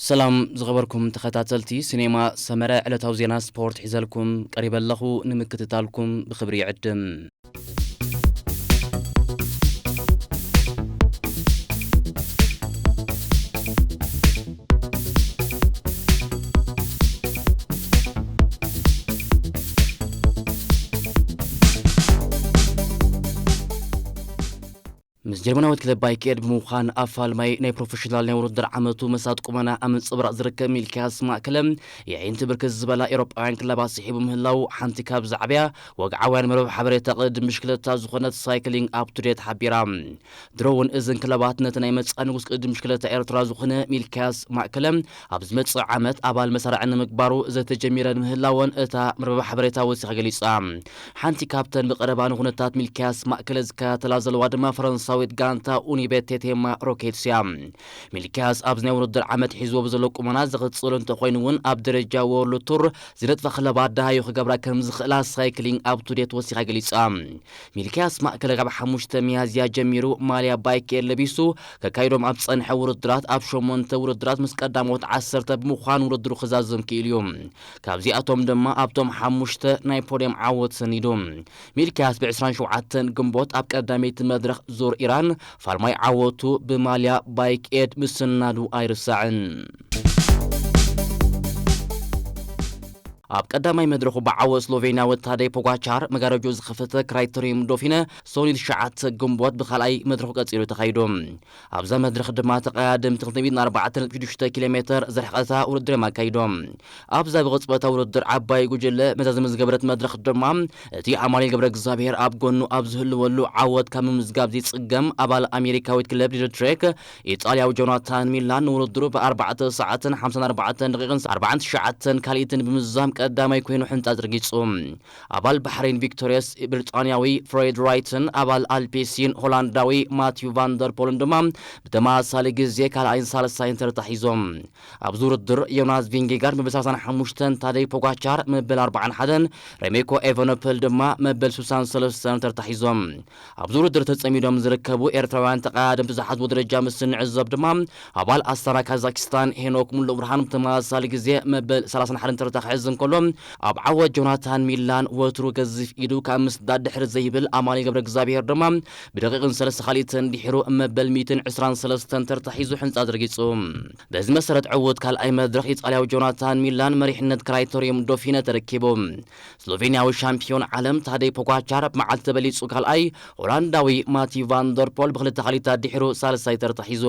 ሰላም ዝኸበርኩም ተኸታተልቲ ሲኔማ ሰመረ፣ ዕለታዊ ዜና ስፖርት ሒዘልኩም ቀሪበ ኣለኹ። ንምክትታልኩም ብኽብሪ ይዕድም። ምስ ጀርመናዊት ክለብ ባይክ ኤድ ብምዃን ኣፋልማይ ናይ ፕሮፌሽናል ናይ ውድድር ዓመቱ መሳጥ ቁመና ኣብ ምንጽብራቕ ዝርከብ ሚልኪያስ ማእከለ፣ የዒንቲ ብርክት ዝበላ ኤውሮጳውያን ክለባት ስሒቡ ምህላው ሓንቲ ካብ ዝዓበያ ወግዓውያን መርበብ ሓበሬታ ቅድድም ብሽክለታ ዝኾነት ሳይክሊንግ ኣፕ ቱ ዴት ሓቢራ። ድሮ እውን እዘን ክለባት ነቲ ናይ መጻኢ ንጉስ ቅድድም ብሽክለታ ኤርትራ ዝኾነ ሚልኪያስ ማእከለ ኣብ ዝመጽእ ዓመት ኣባል መሳርዕ ንምግባሩ ዘተጀሚረን ምህላወን እታ መርበብ ሓበሬታ ወሲኻ ገሊጻ። ሓንቲ ካብተን ብቐረባ ንኹነታት ሚልኪያስ ማእከለ ዝከታተላ ዘለዋ ድማ ፈረንሳዊት ጋንታ ኡኒቤ ቴቴማ ሮኬትስ እያ። ሚልኪያስ ኣብዚ ናይ ውድድር ዓመት ሒዝዎ ብዘሎ ቁመና ዝቕጽል እንተኾይኑ እውን ኣብ ደረጃ ወርልድ ቱር ዝነጥፋ ክለባት ደሃዩ ክገብራ ከም ዝኽእላ ሳይክሊንግ ኣፕ ቱ ዴት ወሲኻ ገሊጻ። ሚልኪያስ ማእከለ ካብ ሓሙሽተ ሚያዝያ ጀሚሩ ማልያ ባይክ ኤድ ለቢሱ ከካይዶም ኣብ ዝጸንሐ ውድድራት ኣብ ሸሞንተ ውድድራት ምስ ቀዳሞት ዓሰርተ ብምዃን ውድድሩ ክዛዝም ክኢሉ እዩ። ካብዚኣቶም ድማ ኣብቶም ሓሙሽተ ናይ ፖድየም ዓወት ሰኒዱ። ሚልኪያስ ብ ዕስራን ሸውዓተን ግንቦት ኣብ ቀዳመይቲ መድረኽ ዙር ኢራን ፋልማይ ዓወቱ ብማልያ ባይክ ኤድ ምስናዱ ኣይርሳዕን። ኣብ ቀዳማይ መድረኹ ብዓወት ስሎቬንያዊ ታደይ ፖጋቻር መጋረጆ ዝኸፈተ ክራይተሪየም ዶፊነ ሶኒ ትሽዓተ ግንቦት ብኻልኣይ መድረኹ ቀጺሉ ተኻይዱ። ኣብዛ መድረኽ ድማ ተቐዳደምቲ ክልተ ሚእትን ኣርባዕተን ነጥቢ ሽዱሽተ ኪሎ ሜተር ዝርሕቐታ ውድድር እዮም ኣካይዶም። ኣብዛ ብቕጽበታ ውድድር ዓባይ ጉጅለ መዛዘሚ ዝገበረት መድረኽ ድማ እቲ ኣማኑኤል ገብረ እግዚኣብሔር ኣብ ጎኑ ኣብ ዝህልወሉ ዓወት ካብ ምምዝጋብ ዘይጽገም ኣባል ኣሜሪካዊት ክለብ ሊደር ትሬክ ኢጣልያዊ ጆናታን ሚላን ንውድድሩ ብኣርባዕተ ሰዓትን ሓምሳን ኣርባዕተን ደቂቕን ኣርባዓን ትሽዓተን ካልኢትን ብምዝዛም ቀዳማይ ኮይኑ ሕንጻ ዘርጊጹ። ኣባል ባሕሬን ቪክቶርያስ ብሪጣንያዊ ፍሬድ ራይትን ኣባል ኣልፔሲን ሆላንዳዊ ማቲዩ ቫንደርፖልን ድማ ብተመሳሳሊ ግዜ ካልኣይን ሳልሳይን ተርታ ሒዞም። ኣብዚ ውድድር ዮናስ ቪንጌጋርድ መበል ሰላሳን ሓሙሽተን፣ ታደይ ፖጋቻር መበል ኣርባዓን ሓደን፣ ሬሜኮ ኤቨኖፐል ድማ መበል ስሳን ሰለስተን ተርታ ሒዞም። ኣብዚ ውድድር ተጸሚዶም ዝርከቡ ኤርትራውያን ተቐዳደምቲ ዝሓዝዎ ደረጃ ምስ እንዕዘብ ድማ ኣባል ኣስታና ካዛኪስታን ሄኖክ ሙሉብርሃን ብተመሳሳሊ ግዜ መበል ሰላሳን ሓደን ተርታ ክሕዝ እንከሎ፣ ኣብ ዓወት ጆናታን ሚላን ወትሩ ገዚፍ ኢዱ ካብ ምስዳድ ድሕር ዘይብል ኣማኑኤል ገብረ እግዚኣብሔር ድማ ብደቂቕን ሰለስተ ካልኢትን ድሒሩ መበል ሚእትን ዕስራን ሰለስተን ተርታ ሒዙ ሕንጻ ዘርጊጹ። በዚ መሰረት ዕዉት ካልኣይ መድረኽ ኢጣልያዊ ጆናታን ሚላን መሪሕነት ክራይቶሪየም ዶፊነ ተረኪቡ። ስሎቬንያዊ ሻምፒዮን ዓለም ታደይ ፖጋቻር ኣብ መዓልቲ ተበሊጹ ካልኣይ፣ ሆላንዳዊ ማቲ ቫንደርፖል ብክልተ ካልኢታት ድሒሩ ሳልሳይ ተርታ ሒዙ።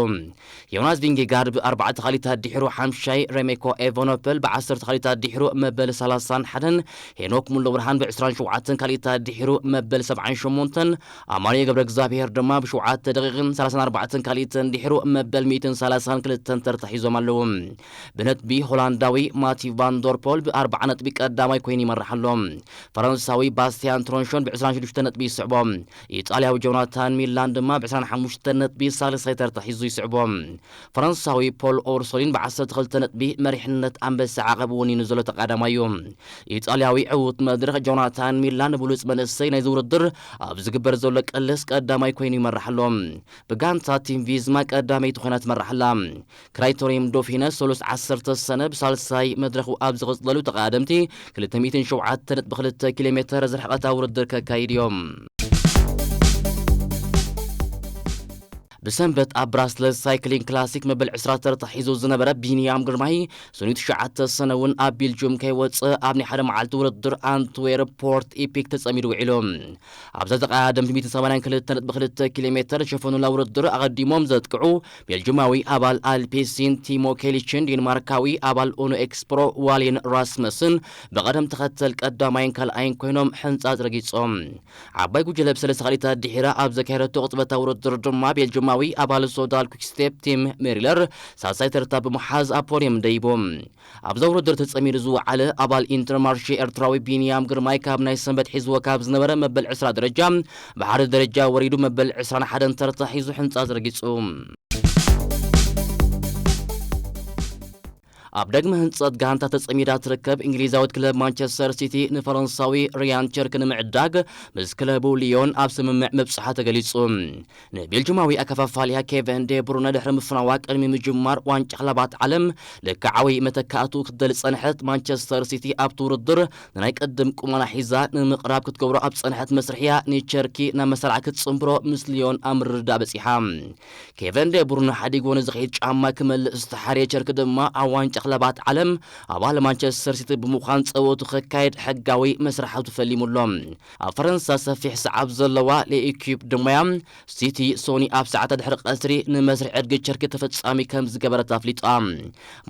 ዮናስ ቪንጌጋርድ ብኣርባዕተ ካልኢታት ድሒሩ ሓምሻይ፣ ሬሜኮ ኤቨኖፐል ብዓሰርተ ካልኢታት ድሒሩ መበል ሰላሳን ሓደን፣ ሄኖክ ሙሉብርሃን ብዕስራን ሸውዓተን ካልኢታት ድሒሩ መበል ሰብዓን ሸሞንተን፣ ኣማኑኤል ገብረ እግዚኣብሔር ድማ ብሸውዓተ ደቂቕን ሰላሳን ኣርባዕተን ካልኢትን ድሒሩ መበል ሚእትን ሰላሳን ክልተን ተርታ ሒዞም ኣለዉ። ብነጥቢ ሆላንዳዊ ማቲ ቫንደርፖል ብኣርባዓ ነጥቢ ቀዳማይ ኮይኑ ይመርሕ ኣሎ። ፈረንሳዊ ባስቲያን ትሮንሾን ብዕስራን ሽዱሽተ ነጥቢ ይስዕቦ። ኢጣልያዊ ጆናታን ሚላን ድማ ብዕስራን ሓሙሽተን ነጥቢ ሳልሳይ ተርታ ሒዙ ይስዕቦ። ፈረንሳዊ ፖል ኦርሶሊን ብዓሰርተ ክልተ ነጥቢ መሪሕነት ኣንበሳ ዓቐብ ወኒኑ ዘሎ ተቐዳማይ እዩ። ኢጣልያዊ ዕዉት መድረኽ ጆናታን ሚላን ብሉጽ መንእሰይ ናይዚ ውድድር ኣብ ዝግበር ዘሎ ቅልስ ቀዳማይ ኮይኑ ይመርሕ ኣሎ። ብጋንታ ቲም ቪዝማ ቀዳመይቲ ኮይና ትመርሕ ኣላ። ክራይቶሪየም ዶፊነ ሰሉስ ዓሰርተ ሰነ ብሳልሳይ መድረኹ ኣብ ዝቕጽለሉ ተቐዳደምቲ ክልተ ሚእትን ሸውዓተን ነጥቢ ክልተ ኪሎ ሜተር ዝርሕቐታ ውድድር ከካይድ እዮም። ብሰንበት ኣብ ብራስለስ ሳይክሊንግ ክላሲክ መበል ዕስራ ተርታ ሒዙ ዝነበረ ቢንያም ግርማይ፣ ሰኑይ ትሽዓተ ሰነ እውን ኣብ ቤልጅዩም ከይወጽእ ኣብ ናይ ሓደ መዓልቲ ውድድር ኣንትዌርፕ ፖርት ኢፒክ ተጸሚዱ ውዒሉ። ኣብዛ ተቐዳደምቲ ሚእትን ሰማንያን ክልተ ነጥቢ ክልተ ኪሎ ሜተር ዝሸፈኑላ ውድድር ኣቐዲሞም ዘጥቅዑ ቤልጅማዊ ኣባል ኣልፔሲን ቲሞ ኬሊችን ዴንማርካዊ ኣባል ኡኖ ኤክስፕሮ ዋሊን ራስመስን ብቐደም ተኸተል ቀዳማይን ካልኣይን ኮይኖም ሕንጻጽ ረጊጾም። ዓባይ ጉጅለ ብሰለስተ ካልኢታት ድሒራ ኣብ ዘካየደቶ ቅጽበታዊ ውድድር ድማ ቤልጅማዊ ኣባል ሶዳል ኩክስቴፕ ቲም ሜሪለር ሳልሳይ ተርታ ብምሓዝ ኣብ ፖድየም ደይቡ። ኣብዛ ውድድር ተጸሚዱ ዝወዓለ ኣባል ኢንተርማርሼ ኤርትራዊ ቢንያም ግርማይ ካብ ናይ ሰንበት ሒዝዎ ካብ ዝነበረ መበል ዕስራ ደረጃ ብሓደ ደረጃ ወሪዱ መበል ዕስራን ሓደን ተርታ ሒዙ ሕንጻጽ ረጊጹ። ኣብ ዳግመ ህንጸት ጋንታ ተጸሚዳ ትርከብ እንግሊዛዊት ክለብ ማንቸስተር ሲቲ ንፈረንሳዊ ሪያን ቸርኪ ንምዕዳግ ምስ ክለቡ ሊዮን ኣብ ስምምዕ ምብጽሓ ተገሊጹ። ንቤልጅማዊ ኣከፋፋልያ ኬቨን ዴ ብሩነ ድሕሪ ምፍናዋ ቅድሚ ምጅማር ዋንጫ ክለባት ዓለም ልክዓዊ መተካእቱ ክትደሊ ጸንሐት ማንቸስተር ሲቲ ኣብቲ ውድድር ንናይ ቅድም ቁመና ሒዛ ንምቕራብ ክትገብሮ ኣብ ጸንሐት መስርሕያ ንቸርኪ ናብ መሳርዓ ክትጽንብሮ ምስ ሊዮን ኣብ ምርድዳእ በጺሓ። ኬቨን ደ ብሩነ ሓዲግዎ ንዝኸይድ ጫማ ክመልእ ዝተሓርየ ቸርኪ ድማ ኣብ ዋንጫ ክለባት ዓለም ኣባል ማንቸስተር ሲቲ ብምዃን ጸወቱ ከካየድ ሕጋዊ መስርሓቱ ፈሊሙ ኣሎ። ኣብ ፈረንሳ ሰፊሕ ሰዓብ ዘለዋ ሌኢኪፕ ድሞያ ሲቲ ሶኒ ኣብ ሰዓታት ድሕሪ ቀትሪ ንመስርሕ ዕድጊ ቸርኪ ተፈጻሚ ከም ዝገበረት ኣፍሊጣ።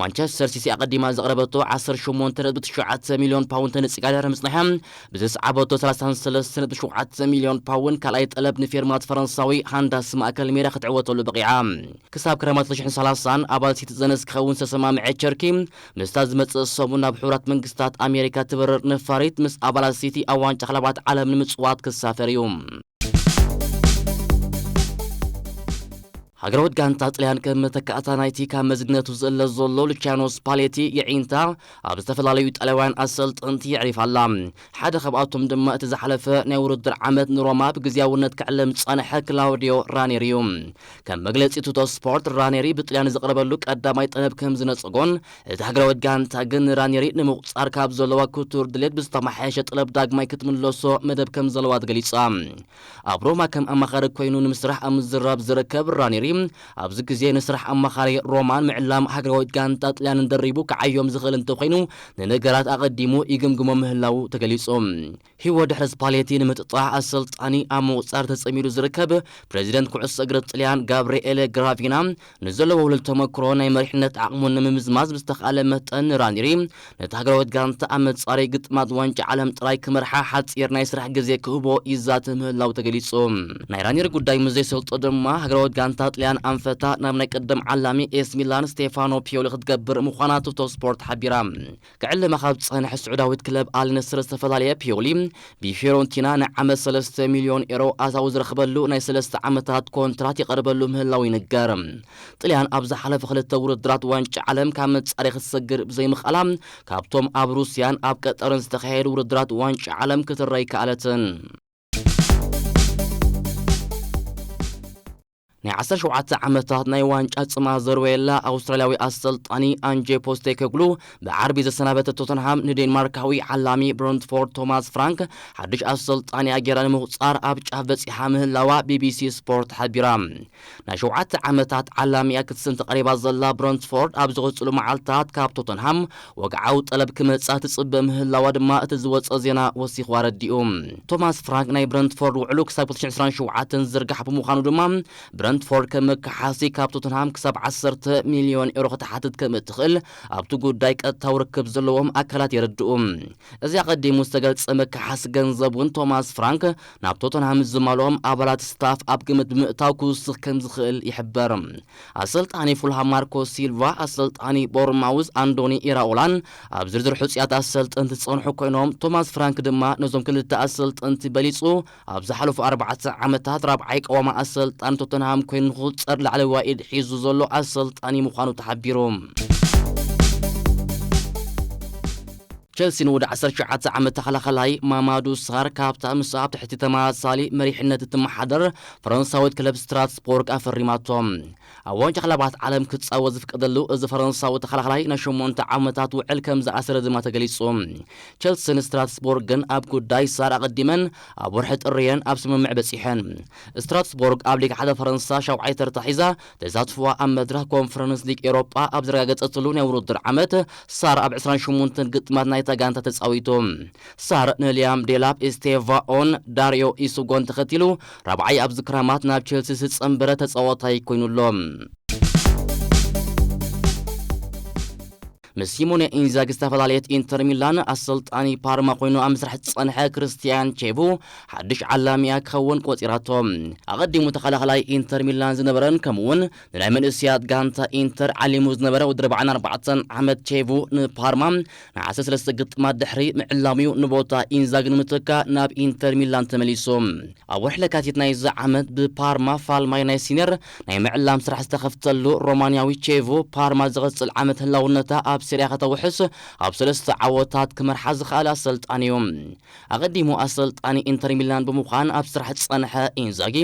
ማንቸስተር ሲቲ ኣቐዲማ ዘቕረበቶ ዓሰርተ ሸሞንተ ነጥቢ ትሽዓተ ሚልዮን ፓውንድ ተነጺጋ ድሕሪ ምጽናሕያ ብዘስዓበቶ ሰላሳ ሰለስተ ነጥቢ ሸውዓተ ሚልዮን ፓውንድ ካልኣይ ጠለብ ንፌርማት ፈረንሳዊ ሃንዳስ ማእከል ሜዳ ክትዕወተሉ በቒዓ። ክሳብ ክረማት ክልተ ሽሕን ሰላሳን ኣባል ሲቲዘንስ ክኸውን ዝተሰማምዐ ቸርኪ ምስታ ዝመጽእ ሰሙን ናብ ሕቡራት መንግስታት ኣሜሪካ ትበርር ነፋሪት ምስ ኣባላት ሲቲ ኣብ ዋንጫ ክለባት ዓለም ንምጽዋት ክሳፈር እዩ። ሃገራዊት ጋንታ ጥልያን ከም መተካእታ ናይቲ ካብ መዝግነቱ ዝእለ ዘሎ ሉቺያኖ ስፓሌቲ የዒንታ ኣብ ዝተፈላለዩ ጣልያውያን ኣሰልጠንቲ የዕሪፋ ኣላ። ሓደ ካብኣቶም ድማ እቲ ዝሓለፈ ናይ ውድድር ዓመት ንሮማ ብግዝያውነት ክዕለም ዝጸንሐ ክላውዲዮ ራኔሪ እዩ። ከም መግለጺ ቱቶ ስፖርት ራኔሪ ብጥልያን ዝቕረበሉ ቀዳማይ ጠለብ ከም ዝነጸጎን እቲ ሃገራዊት ጋንታ ግን ንራኔሪ ንምቑጻር ካብ ዘለዋ ክቱር ድሌት ብዝተመሓየሸ ጠለብ ዳግማይ ክትምለሶ መደብ ከም ዘለዋ ተገሊጻ። ኣብ ሮማ ከም ኣማኻሪ ኮይኑ ንምስራሕ ኣብ ምዝራብ ዝርከብ ራኔሪ ኣብዚ ግዜ ንስራሕ ኣማኻሪ ሮማን ምዕላም ሃገራዊት ጋንታ ጥልያንን ደሪቡ ክዓዮም ዝኽእል እንተኾይኑ ንነገራት ኣቐዲሙ ይግምግሞ ምህላዉ ተገሊጹ። ህይወት ድሕሪ ስፓሌቲ ንምጥጣሕ ኣሰልጣኒ ኣብ ምቑጻር ተጸሚዱ ዝርከብ ፕሬዚደንት ኩዕሶ እግሪ ጥልያን ጋብርኤለ ግራቪና ንዘለዎ ውሉድ ተመክሮ ናይ መሪሕነት ዓቕሙን ንምምዝማዝ ብዝተኻእለ መጠን ንራኒሪ ነቲ ሃገራዊት ጋንታ ኣብ መጻረይ ግጥማት ዋንጫ ዓለም ጥራይ ክመርሓ ሓጺር ናይ ስራሕ ግዜ ክህቦ ይዛተ ምህላው ተገሊጹ። ናይ ራኒሪ ጉዳይ ምስ ዘይሰልጦ ድማ ሃገራዊት ጋንታ ጥልያን ኣንፈታ ናብ ናይ ቅድም ዓላሚ ኤስ ሚላን ስቴፋኖ ፒዮሊ ክትገብር ምዃና ቱቶ ስፖርት ሓቢራ። ክዕለማ ካብ ዝጸንሐ ስዑዳዊት ክለብ ኣል ነስር ዝተፈላለየ ፒዮሊ ብፊዮረንቲና ንዓመት ሰለስተ ሚልዮን ኤሮ ኣታዊ ዝረኽበሉ ናይ ሰለስተ ዓመታት ኮንትራት ይቐርበሉ ምህላው ይንገር። ጥልያን ኣብ ዝሓለፈ ክልተ ውድድራት ዋንጫ ዓለም ካብ መጻሪ ክትሰግር ብዘይምኽኣላ ካብቶም ኣብ ሩስያን ኣብ ቀጠርን ዝተኻየዱ ውድድራት ዋንጫ ዓለም ክትረይ ከኣለትን። ናይ ዓሰርተ ሸውዓተ ዓመታት ናይ ዋንጫ ጽማ ዘርወየላ ኣውስትራልያዊ ኣሰልጣኒ ኣንጄ ፖስቴኮግሉ ብዓርቢ ዘሰናበተ ቶተንሃም ንዴንማርካዊ ዓላሚ ብረንትፎርድ ቶማስ ፍራንክ ሓድሽ ኣሰልጣኒያ ጌራ ንምቑጻር ኣብ ጫፍ በጺሓ ምህላዋ ቢቢሲ ስፖርት ሓቢራ። ናይ ሸውዓተ ዓመታት ዓላሚያ ክትስን ተቐሪባ ዘላ ብረንትፎርድ ኣብ ዝቕጽሉ መዓልታት ካብ ቶተንሃም ወግዓዊ ጠለብ ክመጻ ትጽበ ምህላዋ ድማ እቲ ዝወጸ ዜና ወሲኹ ኣረዲኡ። ቶማስ ፍራንክ ናይ ብረንትፎርድ ውዕሉ ክሳብ ክልተ ሽሕን ዕስራን ሸውዓተን ዝርጋሕ ብምዃኑ ድማ ብረንትፎርድ ከም መከሓሲ ካብ ቶተንሃም ክሳብ ዓሰርተ ሚልዮን ኤሮ ክትሓትት ከም እትኽእል ኣብቲ ጉዳይ ቀጥታዊ ርክብ ዘለዎም ኣካላት የረድኡ። እዚ ኣቐዲሙ ዝተገልጸ መከሓሲ ገንዘብ እውን ቶማስ ፍራንክ ናብ ቶተንሃም ዝማልኦም ኣባላት ስታፍ ኣብ ግምት ብምእታው ክውስኽ ከም ዝኽእል ይሕበር። ኣሰልጣኒ ፉልሃም ማርኮ ሲልቫ፣ ኣሰልጣኒ ቦርማውዝ ኣንዶኒ ኢራኦላን ኣብ ዝርዝር ሕጹያት ኣሰልጠንቲ ዝጸንሑ ኮይኖም ቶማስ ፍራንክ ድማ ነዞም ክልተ ኣሰልጠንቲ በሊጹ ኣብ ዝሓለፉ ኣርባዕተ ዓመታት ራብዓይ ቀዋሚ ኣሰልጣኒ ቶተንሃም ኮይኑ ንክቁጸር ላዕለዋይ ኢድ ሒዙ ዘሎ ኣሰልጣኒ ምዃኑ ተሓቢሩ። ቸልሲ ንወዲ ዓሰርተ ትሽዓተ ዓመት ተኸላኸላይ ማማዱ ሳር ካብታ ምስ ኣብ ትሕቲ ተመሳሳሊ መሪሕነት እትመሓደር ፈረንሳዊት ክለብ ስትራስቦርግ ኣፈሪማቶ። ኣብ ዋንጫ ክለባት ዓለም ክጻወት ዝፍቀደሉ እዚ ፈረንሳዊ ተኸላኸላይ ናይ ሸሞንተ ዓመታት ውዕል ከም ዝኣሰረ ድማ ተገሊጹ። ቸልስን ስትራስቦርግን ኣብ ጉዳይ ሳር ኣቐዲመን ኣብ ወርሒ ጥሪ እየን ኣብ ስምምዕ በጺሐን። ስትራስቦርግ ኣብ ሊግ ሓደ ፈረንሳ ሻውዓይ ተርታ ሒዛ ተሳትፎኣ ኣብ መድረኽ ኮንፈረንስ ሊግ ኤሮጳ ኣብ ዘረጋገጸትሉ ናይ ውድድር ዓመት ሳር ኣብ ዕስራን ሸሞንተን ግጥማት ናይታ ጋንታ ተጻዊቱ። ሳር ንሊያም ዴላፕ፣ ስቴቫኦን ዳርዮ ኢሱጎን ተኸቲሉ ራብዓይ ኣብ ዝክራማት ናብ ቸልሲ ዝጸንበረ ተጻዋታይ ኮይኑ ኣሎ። ምስ ሲሞኔ ኢንዛጊ ዝተፈላለየት ኢንተር ሚላን ኣሰልጣኒ ፓርማ ኮይኑ ኣብ ምስራሕ ዝጸንሐ ክርስቲያን ቼቡ ሓድሽ ዓላሚያ ክኸውን ቆጺራቶ። ኣቐዲሙ ተኸላኸላይ ኢንተር ሚላን ዝነበረን ከምኡውን ንናይ መንእስያት ጋንታ ኢንተር ዓሊሙ ዝነበረ ወዲ ኣርባዓን ኣርባዕተን ዓመት ቼቡ ንፓርማ ንዓሰርተ ሰለስተ ግጥማት ድሕሪ ምዕላሙ'ዩ ንቦታ ኢንዛጊ ንምትካእ ናብ ኢንተር ሚላን ተመሊሱ። ኣብ ወርሒ ለካቲት ናይዚ ዓመት ብፓርማ ፋልማይ ናይ ሲኒየር ናይ ምዕላም ስራሕ ዝተኸፍተሉ ሮማንያዊ ቼቮ ፓርማ ዝቐጽል ዓመት ህላውነታ ኣብ ሴሪያ ከተውሕስ ኣብ ሰለስተ ዓወታት ክመርሓ ዝኽኣለ ኣሰልጣኒ እዩ። ኣቐዲሙ ኣሰልጣኒ ኢንተር ሚላን ብምዃን ኣብ ስራሕ ዝጸንሐ ኢንዛጊ፣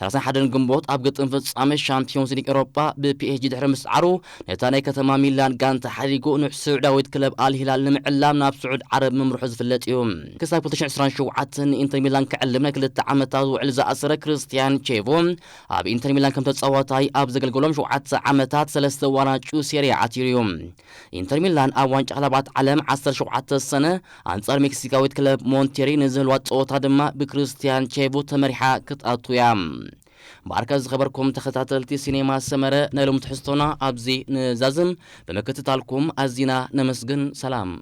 ሰላሳን ሓደን ግንቦት ኣብ ግጥም ፍጻመ ሻምፒዮንስ ሊግ ኤውሮጳ ብፒኤስጂ ድሕሪ ምስዓሩ፣ ነታ ናይ ከተማ ሚላን ጋንታ ሓዲጉ ንስዑዳዊት ክለብ ኣልሂላል ንምዕላም ናብ ስዑድ ዓረብ ምምርሑ ዝፍለጥ እዩ። ክሳብ ክልተ ሽሕን ዕስራን ሸውዓተን ንኢንተር ሚላን ክዕልም ናይ ክልተ ዓመታት ውዕል ዝኣሰረ ክርስቲያን ቼቮ፣ ኣብ ኢንተር ሚላን ከም ተጻዋታይ ኣብ ዘገልገሎም ሸውዓተ ዓመታት ሰለስተ ዋንጫ ሴሪያ ዓቲሩ እዩ። ኢንተር ሚላን ኣብ ዋንጫ ክለባት ዓለም ዓሰርተ ሸውዓተ ሰነ ኣንጻር ሜክሲካዊት ክለብ ሞንቴሪ ንዝህልዋ ጸወታ ድማ ብክርስቲያን ቼቮ ተመሪሓ ክትኣቱ እያ። ብኣርካብ ዝኸበርኩም ተኸታተልቲ ሲኔማ ሰመረ፣ ናይ ሎሚ ትሕዝቶና ኣብዚ ንዛዝም። ብምክትታልኩም ኣዚና ነመስግን። ሰላም።